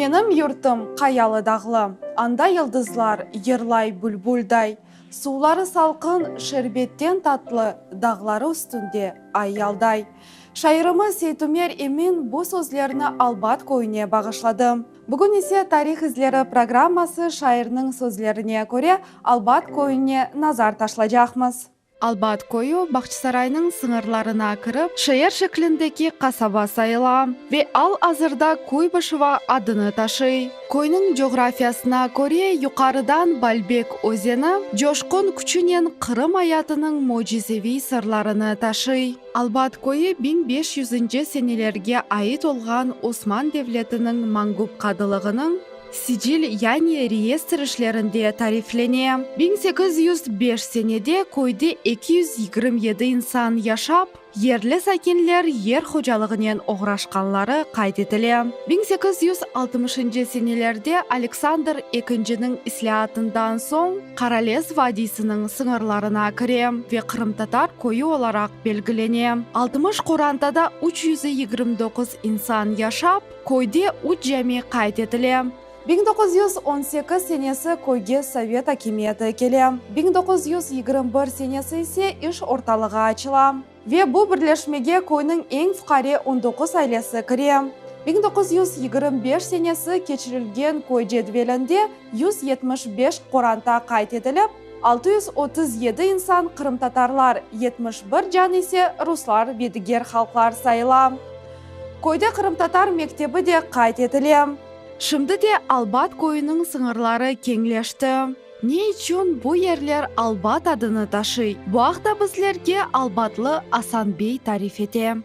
Menim yurtum qayalı-dağlı, Anda yıldızlar yırlay bülbülday. Suvları salqın, şerbetten tatlı, Dağları üstünde ay yalday. Şairimiz Seytumer Emin bu sözlerni Albat köyüne bağışladı. Bugün ise Tarih izleri programması şairniñ sözlerine köre Albat köyüne nazar taşlacaqmız. Albat köyü Bağçasaraynıñ sıñırlarına kirip, şeer şeklindeki qasaba sayıla ve al-azırda Kuybışeva adını taşıy. Köyniñ coğrafiyasına köre, yuqarıdan Balbek özeni coşqun küçünen Qırım ayatınıñ mücizeviy sırlarını taşıy. Albat köyü 1500 yüzünci senelerge ait olğan Osman devletiniñ Mangup qadılığınıñ sicil yani reyestr işlerinde tariflene. 1805 senede köyde 227 insan yaşap, yerli sakinler yer hocalığınen oğraşqanları qayd etile. 1860-ncı senelerde Aleksandr Ekinciniñ islâatından soñ Qaralez vadiysiniñ sıñırlarına kire ve qırımtatar köyü olaraq belgilene. 60 qorantada 329 insan yaşap, köyde üç cami qayd etile. 1918 senesi köyge sovet akimiyeti kele, 1921 senesi ise iş ortalığı açıla ve bu birleşmege köyniñ eñ fuqare on doquz ailesi kire. 1925 senesi keçirilgen köy cedvelinde 175 qoranta qayd etilip, 637 insan qırımtatarlar, 71 can ise ruslar ve diger halqlar sayıla. Köyde qırımtatar mektebi de qayd etile. Şimdi de Albat köyüniñ sıñırları keñleşti. Ne içün bu yerler Albat adını taşıy? Bu aqta bizlerge albatlı Asan bey tarif ete.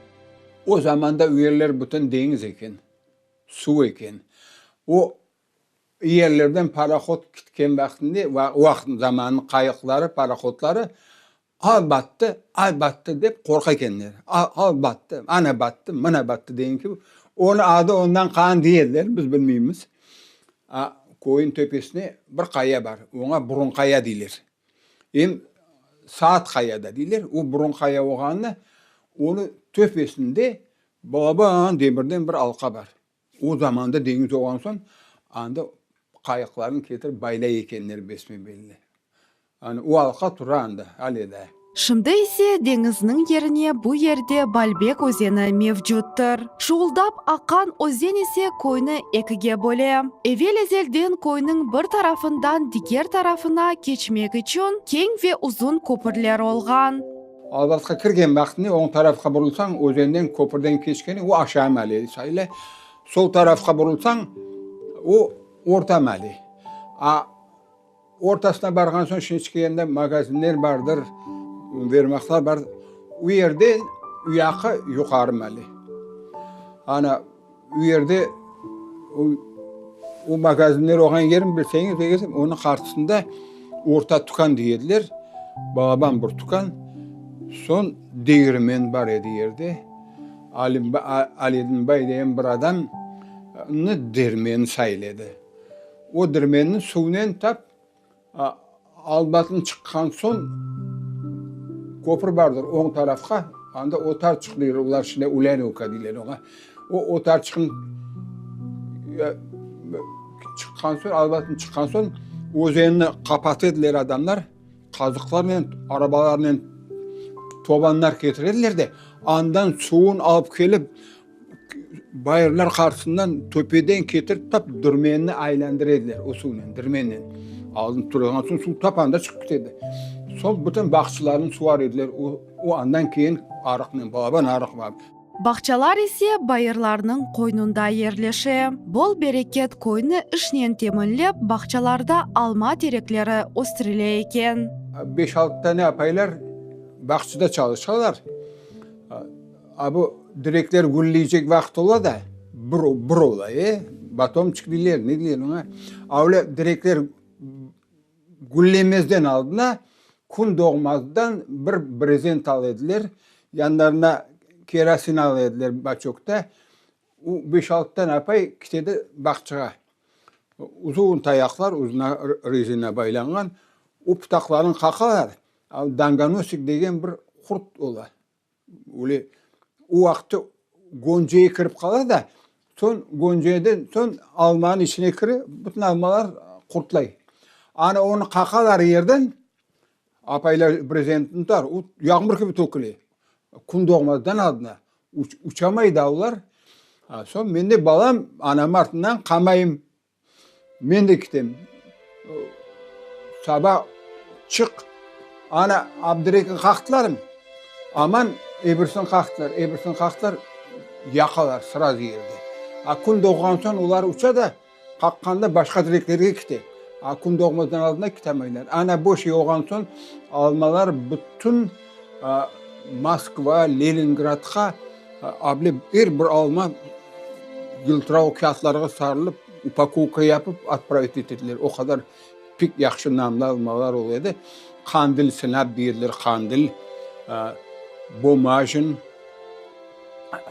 O zamanda u yerler bütün deñiz eken, suv eken. O yerlerden parohod kitken vaqtında, o vaqıt zamanınıñ qayıqları, parohodları Al battı, al battı dep qorqa ekenler. Al battı, ana battı, mına battı degen kibi. Onıñ adı ondan qalğan deyerler, biz bilmeymiz. A, köyün töpesinde bir qaya bar, oña Burun qaya deyler. Em Saat qaya da deyler. O Burun qaya olğanına, onıñ töpesinde balaban demirden bir alqa bar. O zamanda deñiz olğan soñ, anda qayıqlarnı ketirip baylay ekenler besme-belli. Yani o alqa tura anda ale daa. Şimdi ise deñizniñ yerine bu yerde Balbek özeni mevcuttır. Şuvuldap aqqan özen ise köyni ekige böle. Evel-ezelden köyniñ bir tarafından diger tarafına keçmek içün keñ ve uzun köpürler olğan. Albatqa kirgen vaqtında oñ tarafqa burulsañ, özenden, köpürden keçkende, o aşağı male sayıla. Sol tarafqa burulsañ, o orta male. A, ortasına barğan soñ, şimdiki endi magazinler bardır, vermaqlar bar, o yerden u yaqı yuqarı male. Ana, U yerde o magazinler olğan yerin bilseñiz, eger onıñ qarşısında orta tükân dey ediler, balaban bir tükân. Soñ degirmen bar edi yerde. Aledin bay degen bir adamnı dermeni sayıla edi. O dermenni suvnen tap Albatnı çıqqan soñ köpür bardır oñ tarafqa, anda otarçıq deyler, olar şimdi Ulyanovka deyler oña. O otarçıqnıñ çıqqan soñ, Albatnı çıqqan soñ özenni qapata ediler adamlar, qazıqlarnen, arabalarnen tobanlar ketire ediler de, andan suvun alıp kelip, Bayırlar qarşısından töpeden ketirip tap dürmenni aylandıra ediler o suvnen, dürmennen. Aldın turğan soñ suv tap anda çıqıp ketedi. Soñ bütün bağçalarnı suvar ediler o, o andan keyin arıqnen, balaban arıq bar. Bağçalar ise bayırlarnıñ qoynunda yerleşe. Bol-bereket köyni işnen teminlep, bağçalarda alma terekleri östürile eken. Beş-altı tane apaylar bağçada çalışalar. A bu direkler gülleycek vaqıt ola da, bir, bir ola, e, batomçik deyler, ne deyler oña, a öyle direkler güllemezden aldına, kün doğmazdan bir brezent al ediler, yanlarına kerosin al ediler baçokta, o beş-altı tane apay ketedi bağçağa, uzun tayaqlar, uzuna rezina baylanğan, o pıtaqlarını qaqalar, a dangonosik degen bir qurt ola. Öyle o vaqıtta goncaya kirip qala da, Soñ gönceden soñ almanıñ içine kire, bütün almalar qurtlay. Ana onı qaqalar yerden, apaylar brezentni tutar, o yağmur kibi töküle. Kün doğmazdan aldına. Uçamay da olar. Soñ men de balam, anam artından qamayım. Men de kitem. Saba çıq, ana Abdirekni qaqtılarım, aman ebirisini qaqtılar, ebirisini qaqtılar, yaqalar srazu yerde. A kün doğğan soñ olar uça da, qaqqanda başqa direklerge kite. A kün doğmazdan aldında kitamaylar. Ana bu şey olğan soñ almalar bütün Moskva, Leningradqa Able er bir alma yıltıravuq kâğıtlarğa sarılıp, upakovka yapıp otpravit etediler. O qadar pek yahşı namlı almalar ola edi. Qandil sınap deydiler, qandil, bomajin,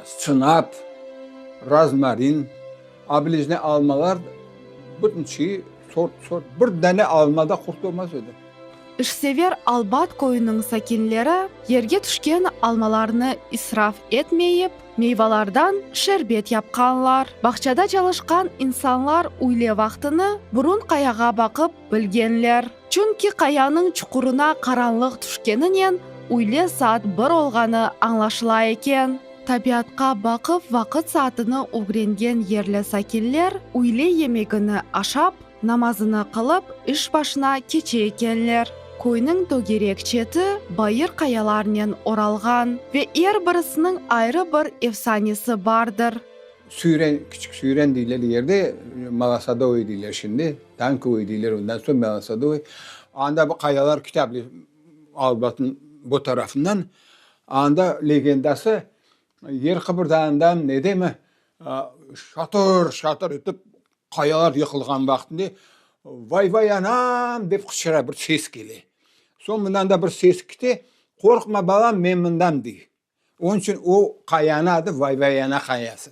sınap, rozmarin, ablejne almalar, bütün şeyi sort, sort, bir dane almada qurt olmaz edi. İşsever Albat köyüniñ sakinleri yerge tüşken almalarnı israf etmeyip, meyvalardan şerbet yapqanlar. Bağçada çalışqan insanlar üyle vaqtını Burun qayağa baqıp bilgenler. Çünki qayanıñ çuqurına qaranlıq tüşkeninen üyle saat bir olğanı añlaşıla eken. Tabiatqa baqıp vaqıt saatini ögrengen yerli sakinler üyle yemegini aşap, Namazını qılıp, iş başına keçe ekenler. Köyniñ tögerek çeti bayır qayalarnen oralğan ve er birisiniñ ayrı bir efsanesi bardır. Süyren, Kiçik Süyren deyler yerde, Malasadovoy deyler şimdi, Tankovoy deyler, ondan soñ Malasadovoy. Anda bu qayalar kitaplı Albatnıñ bu tarafından. Anda legendası, yer qıbırdağandamı, nedemi, şatır-şatır etip Qayalar yıqılğan vaqtında Vay-vay anam! dep qıçıra, bir ses kele. Soñ mından da bir ses kete, Qorqma, balam, men mındam, dey. Onıñ içün o qayanıñ adı Vay-vay ana qayası.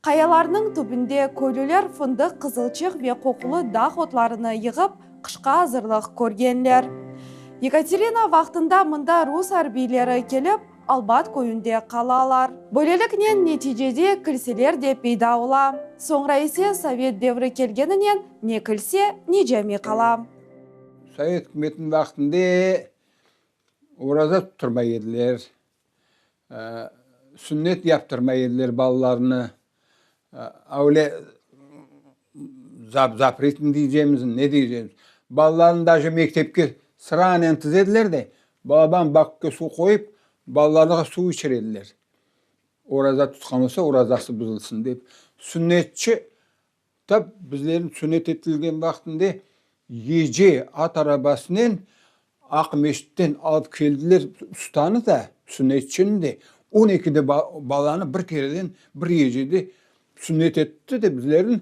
Qayalarnıñ tübünde köylüler fındıq, qızılçıq ve qoqulı dağ otlarını yığıp, qışqa azırlıq körgenler. Yekaterina vaqtında mında rus arbiyleri kelip, Albat köyünde qalalar. Böyleliknen, neticede kilseler de peyda ola. Soñra ise sovet devri kelgeninen ne kilse, ne cami qala. Sovet ükümetiniñ vaqtında oraza tutturmay ediler, sünnet yaptırmay ediler balalarnı, öyle zapret mi diycemiz, ne diycemiz, balalarnı daje mektepke sıranen tizediler de, balaban bakke suv qoyıp, balalarğa suv içirediler. Oraza tutqan olsa, orazası buzulsın dep. Sünnetçi Tap bizlerniñ sünnet etilgen vaqtında gece at arabasınen Aqmescitten alıp keldiler ustanı da, sünnetçini de, on ekide balanı bir kereden bir gecede sünnet etti de bizlerniñ,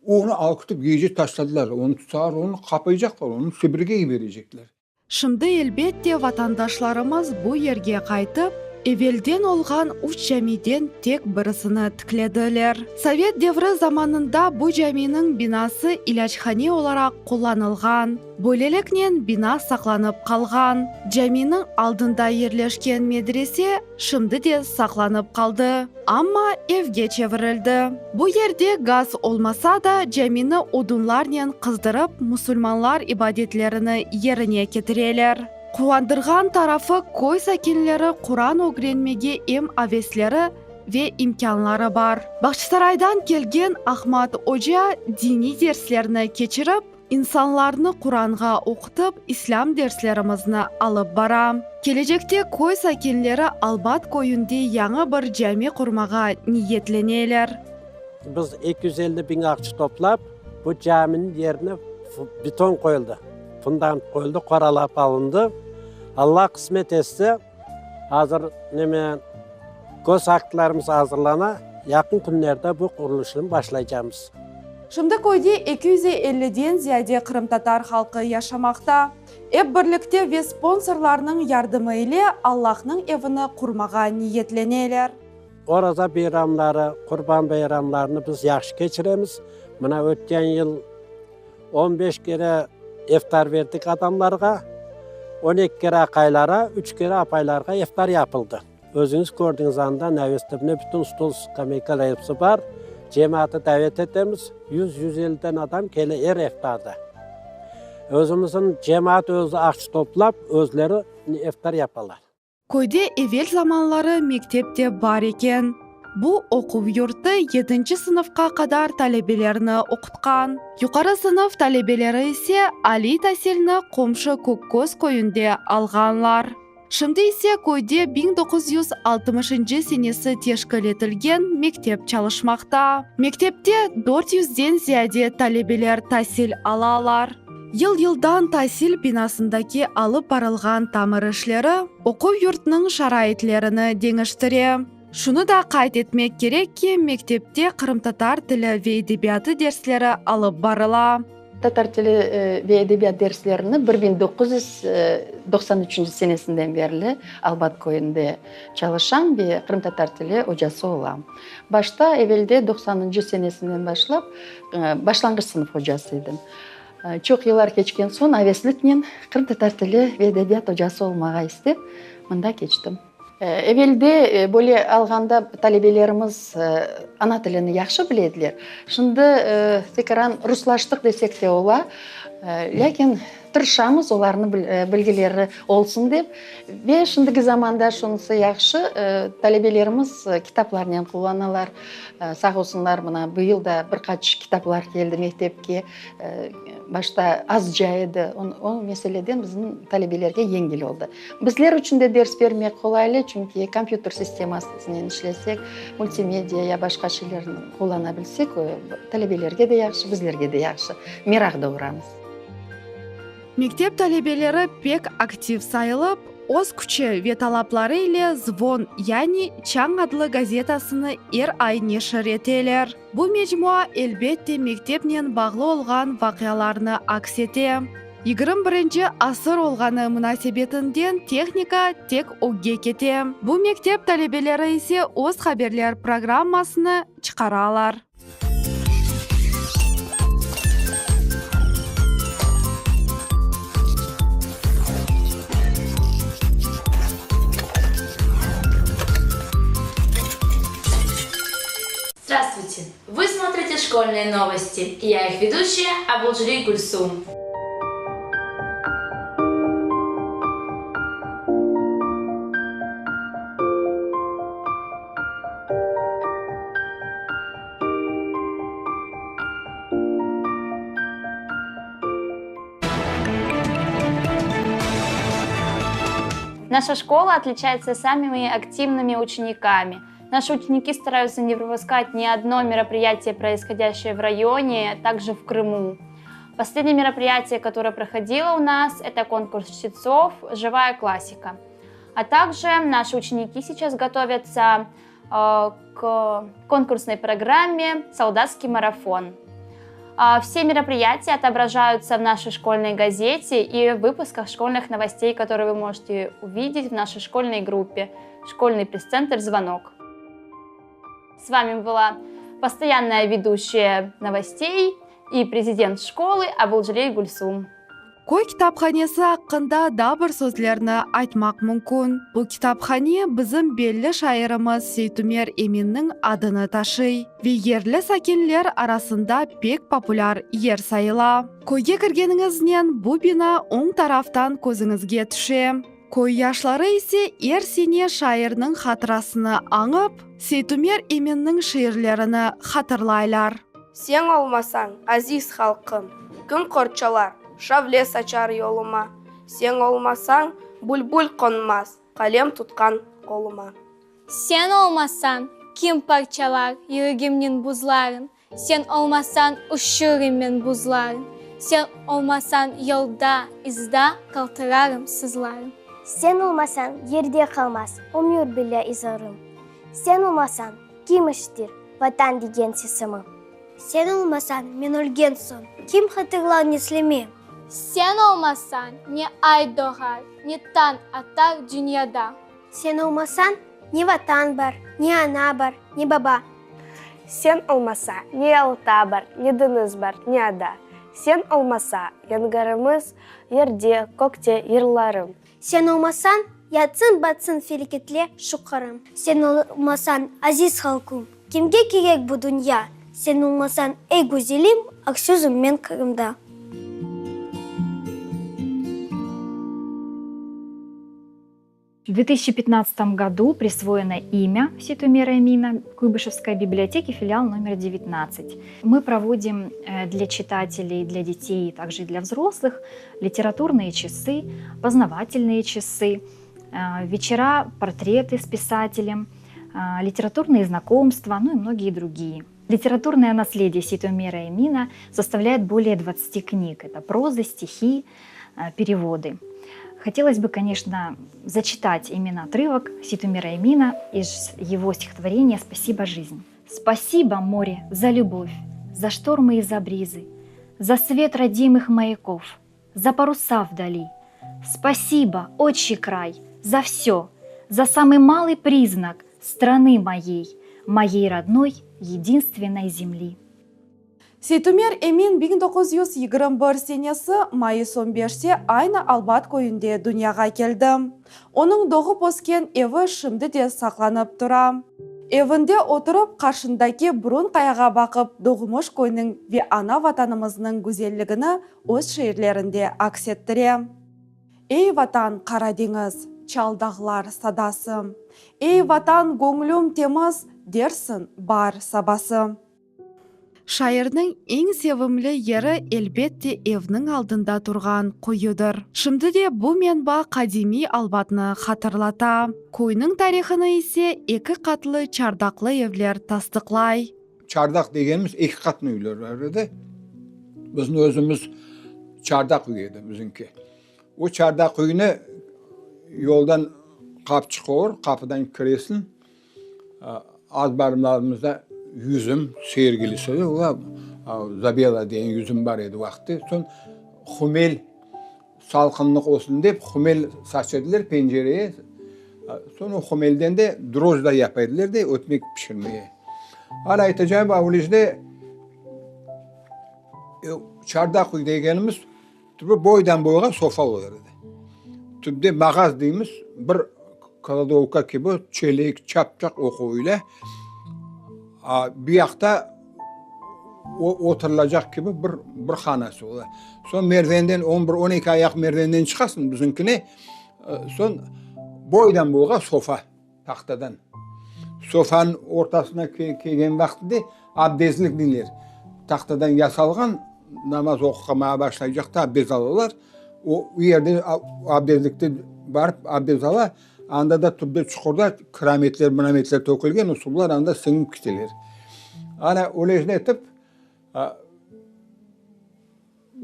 onı alıp ketip gece taşladılar, onı tutar, onı qapaycaqlar, onı Sibirge yiberecekler. Şimdi, elbette, vatandaşlarımız bu yerge qaytıp, evelden olğan üç camiden tek birisini tiklediler. Sovet devri zamanında bu caminiñ binası ilâchane olaraq qullanılğan. Böyleliknen bina saqlanıp qalğan. Caminiñ aldında yerleşken medrese şimdi de saqlanıp qaldı, amma evge çevirildi. Bu yerde gaz olmasa da, camini odunlarnen qızdırıp, musulmanlar ibadetlerini yerine ketireler. Quvandırğan tarafı, köy sakinleri Quran ögrenmege em avesleri ve imkânları bar. Bağçasaraydan kelgen Ahmat oca diniy derslerni keçirip, İnsanlarnı Quranğa oqutıp, islâm derslerimizni alıp bara. Kelecekte köy sakinleri Albat köyünde yañı bir cami qurmağa niyetleneler. Biz 250 biñ aqça toplap, bu caminiñ yerine beton qoyuldı, fundament qoyuldı, qoralap alındı. Alla qısmet etse, azır neme, göz aktlarımız azırlana, yaqın künlerde bu qurulışnı başlaycamız. Şimdi köyde 250 den ziyade qırımtatar halqı yaşamaqta. Ep birlikte ve sponsorlarnıñ yardımı ile Allahnıñ evini qurmağa niyetleneler. Oraza bayramları, Qurban bayramlarını biz yahşı keçiremiz. Mına ötken yıl on beş kere iftar berdik adamlarğa, on eki kere aqaylara, üç kere apaylarğa iftar yapıldı. Özüñiz kördiñiz anda, Naves tübüne bütün stol, skameykalar episi bar. Cemaatı davet etemiz, yüz, yüz elliden adam kele er iftarda. Özümizniñ cemaat özü aqça toplap, özleri iftar yapalar. Köyde evel zamanları mektep de bar eken. Bu oquv yurtı yedinci sınıfqa qadar talebelerni oqutqan. Yuqarı sınıf talebeleri ise aliy tasilni qomşu Kökköz köyünde alğanlar. Şimdi ise köyde 1960-ncı senesi teşkil etilgen mektep çalışmaqta. Mektepte dört yüzden ziyade talebeler tasil alalar. Yıl-yıldan tasil binasındaki alıp barılğan tamir işleri oquv yurtnıñ şaraitlerini deñiştire. Şunı da qayd etmek kerek ki, mektepte qırımtatar tili ve edebiyatı dersleri alıp barıla. Tatar tili ve edebiyat derslerini 1993 senesinden berli Albat köyünde çalışam ve qırımtatar tili ocası olam. Başta, evelde doqsanıncı senesinden başlap, başlanğıç sınıf ocası edim. Çoq yıllar keçken soñ avesliknen qırımtatar tili ve edebiyat ocası olmağa istep, mında keçtim. Evelde böyle alğanda talebelerimiz ana tilini yahşı bile ediler. Şimdi tekaran ruslaştıq desek de ola. Lâkin tırışamız olarnıñ bilgileri olsun dep. Ve şimdiki zamanda şunısı yahşı, talebelerimiz kitaplarnen qullanalar. Sağ olsunlar, mına bu yıl da bir qaç kitaplar keldi mektepke. Başta azca edi, o meseleden bizim talebelerge yengil oldı. Bizler içün de ders bermek qolaylı, çünki kompyuter sistemasınen işlesek, multimedia ya başqa şeylerni qullana bilsek, talebelerge de yahşı, bizlerge de yahşı, meraq doğuramız. Mektep talebeleri pek aktiv sayılıp, öz küçü ve talapları ile Zvon, yani Çañ adlı gazetasını er ay neşir eteler. Bu mecmua, elbette, mektepnen bağlı olğan vaqialarnı aks ete. 21-nci asır olğanı munasebetinden tehnika tek ögge kete. Bu mektep talebeleri ise öz haberler programmasını çıqaralar. Здравствуйте! Вы смотрите «Школьные новости» и я их ведущая Абулджри Гульсум. Наша школа отличается самыми активными учениками. Наши ученики стараются не пропускать ни одно мероприятие, происходящее в районе, также в Крыму. Последнее мероприятие, которое проходило у нас, это конкурс чтецов «Живая классика». А также наши ученики сейчас готовятся э, к конкурсной программе «Солдатский марафон». А, все мероприятия отображаются в нашей школьной газете и в выпусках школьных новостей, которые вы можете увидеть в нашей школьной группе «Школьный пресс-центр «Звонок». С вами была постоянная ведущая новостей и президент школы Абулджалей Гульсум. Köy kitaphanesi aqqında daa bir sözlerni aytmaq mümkün. Bu kitaphane bizim belli şairimiz Seytumer Eminniñ adını taşıy ve yerli sakinler arasında pek populâr yer sayıla. Köyge kirgeniñiznen bu bina oñ taraftan közüñizge tüşe. Köy yaşları ise er sene şairniñ hatırasını añıp, Seytumer Eminniñ şiirlerini hatırlaylar. Sen olmasañ, aziz halqım, kim qorçalar, şavle saçar yoluma? Sen olmasañ, bülbül qonmaz qalem tutqan qoluma. Sen olmasañ, kim parçalar yüregimniñ buzların? Sen olmasañ, üşürim men buzlarım. Sen olmasañ, yolda, izda qaltırarım, sızlarım. Sen olmasañ, yerde qalmaz ömür billâ izarım. Sen olmasañ, kim işitir Vatan degen sesimi? Sen olmasañ, men ölgen soñ, kim hatırlar neslimi? Sen olmasañ, ne ay doğar, ne tañ atar dünyada. Sen olmasañ, ne Vatan bar, ne ana bar, ne baba. Sen olmasa, ne Yalta bar, ne deñiz bar, ne ada. Sen olmasa, yañğırımız yerde, kökte yırlarım. Sen olmasañ, yatsın-batsın feleketli şu Qırım. Sen olmasañ, aziz halqım, kimge kerek bu dünya? Sen olmasañ, ey güzelim, öksüzim men Qırımda. В 2015 году присвоено имя Ситумера Эмина Куйбышевской библиотеке филиал номер 19. Мы проводим э, для читателей, для детей, также и для взрослых литературные часы, познавательные часы, э, вечера портреты с писателем, э, литературные знакомства, ну и многие другие. Литературное наследие Ситумера Эмина составляет более 20 книг. Это проза, стихи, переводы. Хотелось бы, конечно, зачитать именно отрывок Ситумера Эмина из его стихотворения «Спасибо, жизнь». «Спасибо, море, за любовь, за штормы и за бризы, за свет родимых маяков, за паруса вдали. Спасибо, отчий край, за все, за самый малый признак страны моей, моей родной, единственной земли». Seytumer Emin 1921 senesi mayıs on beşte aynı Albat köyünde dünyağa keldi. Onıñ doğıp ösken evi şimdi de saqlanıp tura. Evinde oturıp, qarşındaki Burun qayağa baqıp, doğmuş köyniñ ve ana Vatanımıznıñ güzelligini öz şiirlerinde aks ettire. Ey, Vatan, Qara deñiz, çal dağlar sadası! Ey, Vatan, göñlüm temiz, dersiñ, baar sabası! Şairniñ eñ sevimli yeri, elbette, evniñ aldında turğan quyudır. Şimdi de bu menba qadimiy Albatnı hatırlata. Köyniñ tarihını ise eki qatlı çardaqlı evler tasdıqlay. Çardaq degenimiz eki qatlı üyler bar edi. Bizim özümiz çardaq üy edi bizimki. O çardaq üyni yoldan qapı olur, qapıdan kiresiñ. Azbarlarımızda yüzüm sergilisi, ola Zabela degen yüzüm bar edi vaqıtte. Soñ humel salqınlıq olsun dep humel saç ediler pencereye. Soñ o humelden de drojda yapa ediler de ötmek pişirmege. Alâ aytacağım, avlejde çardaq üy degenimiz Tübü boydan boyğa sofa olur edi. Tübde mağaz deymiz, bir kladovka kibi çelik, çapçaq oquv ile, a, bir yaqta o, oturılacaq kibi bir, bir hanası ola. Soñ merdivenden on bir, on eki ayaq merdivenden çıqasıñ bizimkine, soñ boydan boyğa sofa. Tahtadan. Sofanıñ ortasına kelgen vaqtında abdezlik deyler. Tahtadan yasalğan, namaz oqumağa başlaycaqta abdez alalar. O yerde abdezlikte barıp abdez ala, anda da tübde çuqurda kirametler, mirametler tökülgen, o suvlar anda siñip kiteler. Ana, öyle etip,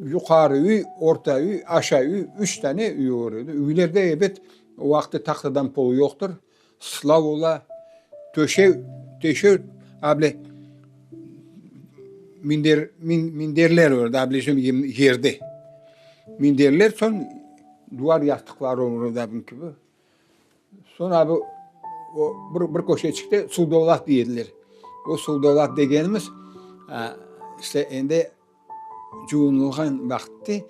Yuqarı üy, orta üy, aşağı üy, üç tane üy olur edi. Üylerde, ebet, o vaqıtta tahtadan pol yoqtır, sılav ola, töşev, töşev, able minder, minderler olur edi, able yerde. Minderler, soñ duvar yastıqları olur edi, abim kibi. Soñ abi o bir, bir köşeçikte suvdolap dey ediler. O suvdolap degenimiz, işte endi Cuvunılğan vaqıtte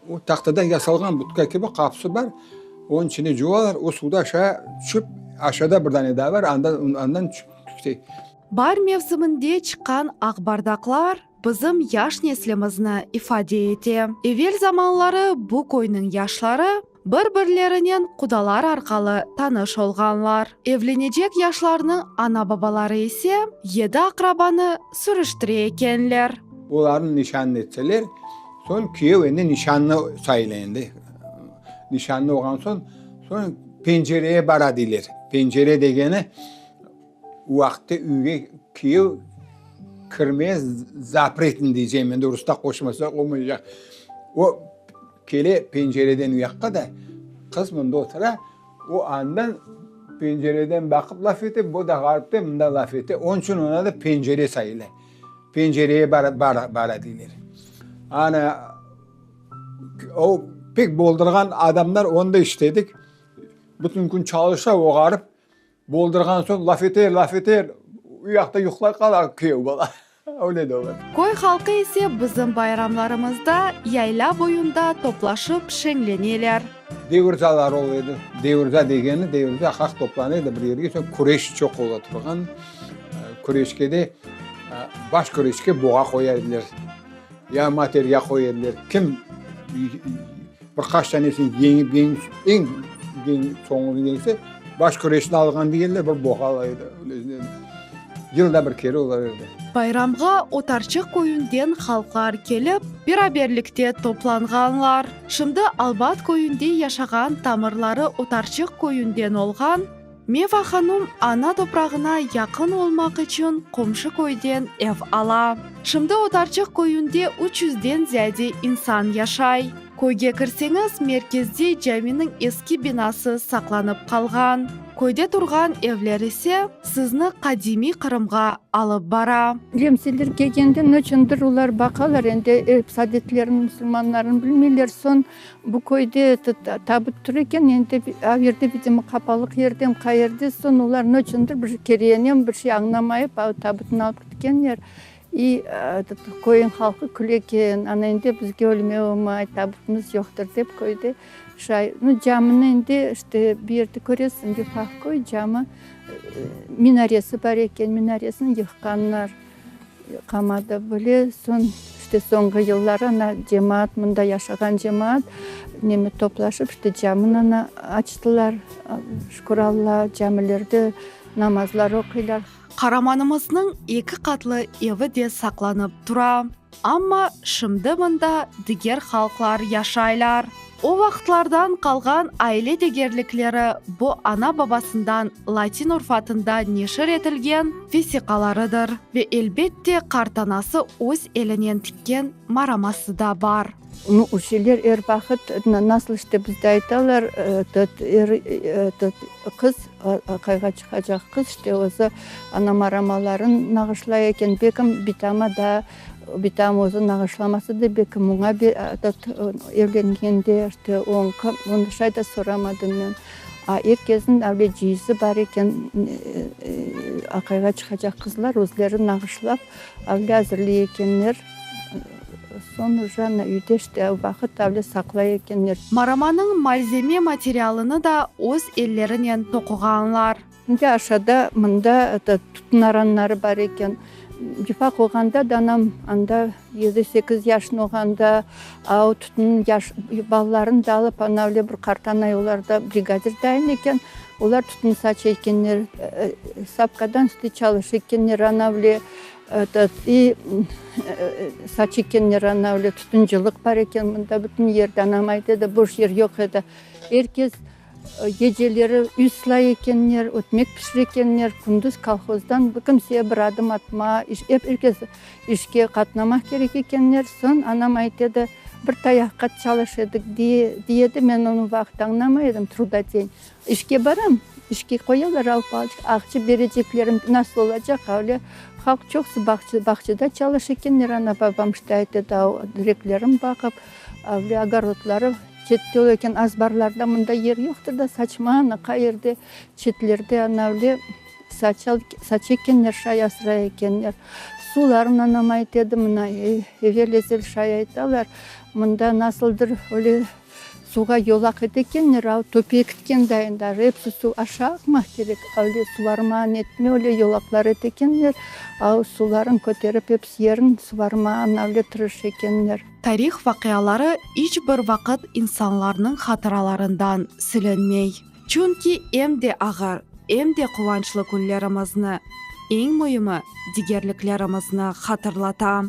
o tahtadan yasalğan budka kibi qapısı bar, onıñ içine cuvalar, o suvda aşağı tüşip, aşağıda bir dane daa bar, andan andan tüşip kete. Baar mevsiminde çıqqan aqbardaqlar bizim yaş neslimizni ifade ete. Evel zamanları bu köyniñ yaşları Bir-birlerinen qudalar arqalı tanış olğanlar. Evlenecek yaşlarnıñ ana-babaları ise yedi aqrabanı sürüştire ekenler. Olarnı nişan etseler, soñ kiyev endi nişanlı sayıla endi. Nişanlı olğan soñ, soñ pencereye bara deyler. Pencere degeni, o vaqıtta üyge kiyev kirmez zapretni diycem endi, rusça qoşmasaq olmaycaq. O, Kele pencereden uyaqqa da, qız mında otura, o andan pencereden baqıp laf ete, bu da ğaripten mında laf ete. Onıñ içün onıñ adı pencere sayıla. Pencereye bara, bara, bara deyler. Ana, o pek boldurğan adamlar, onı da işitedik. Bütün kün çalışa o ğarip. Boldurğan soñ laf eter, laf eter, uyaqta yuqlay qala küyev bala. Öyle de ola. Köy halqı ise bizim bayramlarımızda yayla boyunda toplaşıp şeñleneler. Devirzalar ola edi. Devirza degeni, devirza halq toplana edi bir yerge, soñ küreş çoq ola turğan. Küreşke de. Baş küreşke boğa qoya ediler, ya materya qoya ediler. Kim bir qaç tanesini yeñip, yeñip, eñ soñunu yeñse, baş küreşni alğan degenler bir boğa ala edi. Yılda bir kere olar edi. Bayramğa Otarçıq köyünden halqlar kelip, beraberlikte toplanğanlar. Şimdi Albat köyünde yaşağan tamırları Otarçıq köyünden olğan Meva hanum ana toprağına yaqın olmaq içün qomşu köyden ev ala. Şimdi Otarçıq köyünde üç yüzden ziyade insan yaşay. Köyge kirseñiz, merkezde caminiñ eski binası saqlanıp qalğan. Köyde turğan evler ise sizni qadimiy Qırımğa alıp bara. Nemseler kelgende neçündir olar baqalar, endi episi adetlerini musulmanlarnıñ bilmeyler, soñ Bu köyde tabut tur eken, endi a yerde vidimo qapalıq yerdem qayerde, soñ olar neçündir bir kereyenem bir şey añlamayıp a tabutnı alıp ketkenler. İ köyün halqı küle eken, ana endi bizge ölme olmay, tabutımız yoqtır dep köyde şay. Nu camini endi işte bir yerde köresiñ, yufaq köy, cami, minaresi bar eken, minaresini yıqqanlar. Qamadı bile, soñ, işte, soñğı yılları ana cemaat, mında yaşağan cemaat neme toplaşıp, işte, camini ana açtılar, şükür Alla, camilerde namazlar oquylar. Qaramanımıznıñ eki qatlı evi de saqlanıp tura. Amma şimdi mında diger halqlar yaşaylar. O vaqıtlardan qalğan aile degerlikleri bu ana-babasından latin urfatında neşir etilgen vesiqalarıdır ve elbette qartanası öz elinen tikken maraması da bar. Nu, uşeler er vaqıt, nasıl işte bizde aytalar, etot, er, etot, qız, aqayğa çıqacaq qız, işte özü ana maramaların nağışlay eken, bekim bitama da Bitam özü nağışlamasa da, belki muña evlengende, işte, oñki, onı şay da soramadım men. A er kesniñ avle ciyizi bar eken, aqayğa çıqacaq qızlar özleri nağışlap, avle azırlay ekenler. Soñ uje ana üyde, işte, o vaqıt avle saqlay ekenler. Maramanıñ malzeme materialını da öz ellerinen toquğanlar. Şimdi aşağıda mında tütün aranları bar eken. Cifaq olğanda da anam anda yedi-sekiz yaşın olğanda a o tütünniñ yaş balalarını da alıp ana öyle bir qartanay olar da brigadir dayın eken. Olar tütün saça ekenler, sapkadan üstü çalışa ekenler ana öyle etot i saça ekenler ana öyle tütüncılıq bar eken mında bütün yerde anam ayta edi boş yer yoq edi. Er kes Geceleri üy sılay ekenler, ötmek pişire ekenler, kündüz kolhozdan bir kimseye bir adım atma, ep er kes işke qatnamaq kerek ekenler. Soñ anam ayta edi, bir tayaqqa çalış edik, dey edi, men onı vaqıt añlamay edim, trudodeń. İşke baram, işke qoyalar, alıp aqça bereceklerim nasıl olacaq, öyle halq çoqsı bağçada çalış ekenler, ana-babam işte ayta edi, direklerim baqıp, öyle ogorodları. Çette ola eken azbarlarda mında yer yoqtır da, saçma ana qayerde çetlerde ana öyle saça saça ekenler, şay asray ekenler. Suların anam ayta edi, mına evel-ezel şay aytalar, mında nasıldır öyle suvğa yolaq ete ekenler, a töpeye ketken dayın da episi suv aşağı aqmaq kerek, öyle suvarma netme öyle yolaqlar ete ekenler, a suların köterip episi yerin suvarma ana öyle tırışa ekenler. Tarih vaqiaları iç bir vaqıt insanlarnıñ hatıralarından silinmey. Çünki em de ağır, em de quvançlı künlerimizni, eñ müimi, digerliklerimizni hatırlata.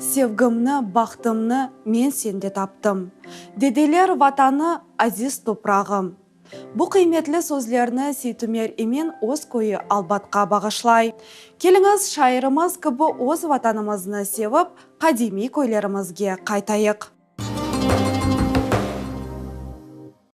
Sevgimni, bahtımnı men sende taptım. Dedeler Vatanı, aziz toprağım. Bu qıymetli sözlerni Seytumer Emin öz köyü Albatqa bağışlay. Keliñiz, şairimiz kibi öz Vatanımıznı sevip, qadimiy köylerimizge qaytayıq.